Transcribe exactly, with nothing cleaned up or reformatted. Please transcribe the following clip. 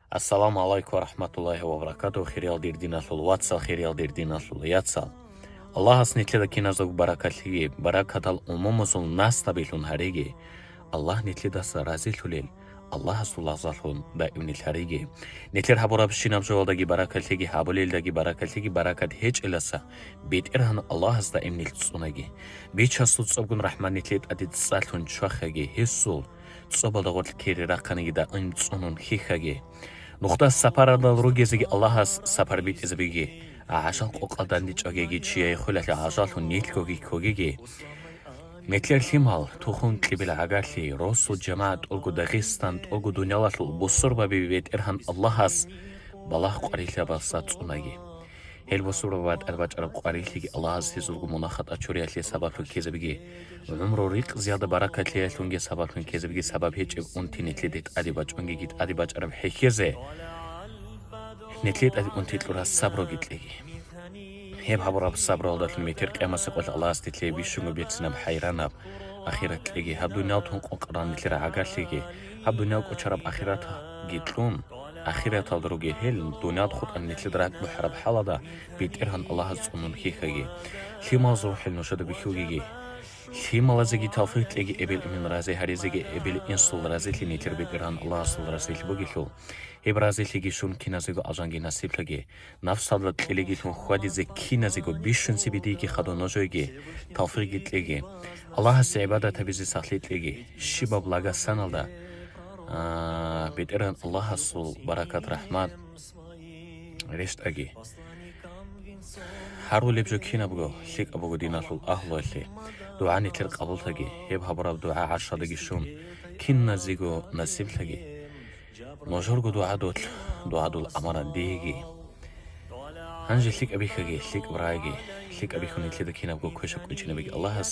Ассаламу алайкум ва рахматуллахи ва баракатугь, хириял дир диналъул вацал, хириял дир диналъул яцал. Аллагьас нилъеда киназдаго баракат лъеги, баракатал умумузул наслу билълъун гьариги. Аллагь нилъедаса разилъулел, Аллагьасул лагъзаллъун даим нилъ гьариги. Нилъер гьабурабщинаб жоялдаги баракат лъеги, гьабулелдаги баракат лъеги, баракат гьечӀеласа БетӀергьан Аллагьас даим нилъ цӀунаги. Бичасул цӀобгун рахӀмат нилъее тӀаде цӀалъун чвахаги, гьесул цӀобалда гъоркь кири рахъаниги даим цӀунун хьихьаги. Нухда сапаралда ругезеги Аллагьас сапар битӀизабиги. ГӀажал къокъал дандечӀогеги, чияе хвелалъе гӀажаллъун нилъгоги ккогеги. Нилъер лъимал, тухум кьибил гӀагарлъи, росул жамагӀат тӀолго Дагъистан, тӀолго дуниялалъул бусурбаби БетӀергьан Аллагьас балагь къварилъабаса цӀунаги. Гьел бусурбаби батӀа бачӀараб къварилъиги Аллагьас гьезулго мунагь-хатӀа чуриялъе сабаблъун ккезабиги, гӀумру-ризкъиялда баракатлъиялъунги сабаблъун ккезабиги, сабаб гьечӀеб унти нилъеде тӀаде бачӀунгеги тӀаде бачӀараб хӀехьезе нилъее тӀаде унти кьураб сабруги кьеги. Гьеб гьабураб сабруялдалъун метер къиямасеб къоялъ Аллагьас нилъее бищунго берцинаб хӀайранаб ахират кьеги. Гьаб дуниял тун къокъарал нилъер гӀагарлъиги, гьаб дуниял кӀочараб ахиратги кьун, ахираталда ругел гьел, дуниялда хутӀан нилъеда ракӀ бухӀараб хӀалалда БетӀергьан Аллагьас цӀунун хьихьаги. Лъимал зурхӀел нужеда бихьугеги. Лъималазеги тавфикъ кьеги, эбел-эмен рази гьаризеги, эбел-инсул разилъи нилъер БетӀергьан Аллагьасул разилъи бугелъул. Гьеб разилъиги щун киназего алжанги насиблъаги. Нафсалда кьелегилъун хьвадизе киназего бищунци бедиги хадур нужееги тавфикъги кьеги. Аллагьасе гӀибадат гьабизе сахлъи кьеги. Щибаб лагасаналда, а, БетӀергьан Аллагьасул баракат-рахӀмат рещтӀаги. Гьарулеб жо кинабго лъикӀаб буго диналъул агьлуялъе. ДугӀа нилъер къабуллъаги, гьеб гьабураб дугӀа гӀаршалдаги щун, киназего насиблъаги. Нужерго дугӀадулъ, дугӀадул аманат диеги. Гьанже лъикӀаб бихьаги, лъикӀаб рагӀаги, лъикӀаб бихьун нилъеда кинабго квешаб кӀочинабиги Аллагьас.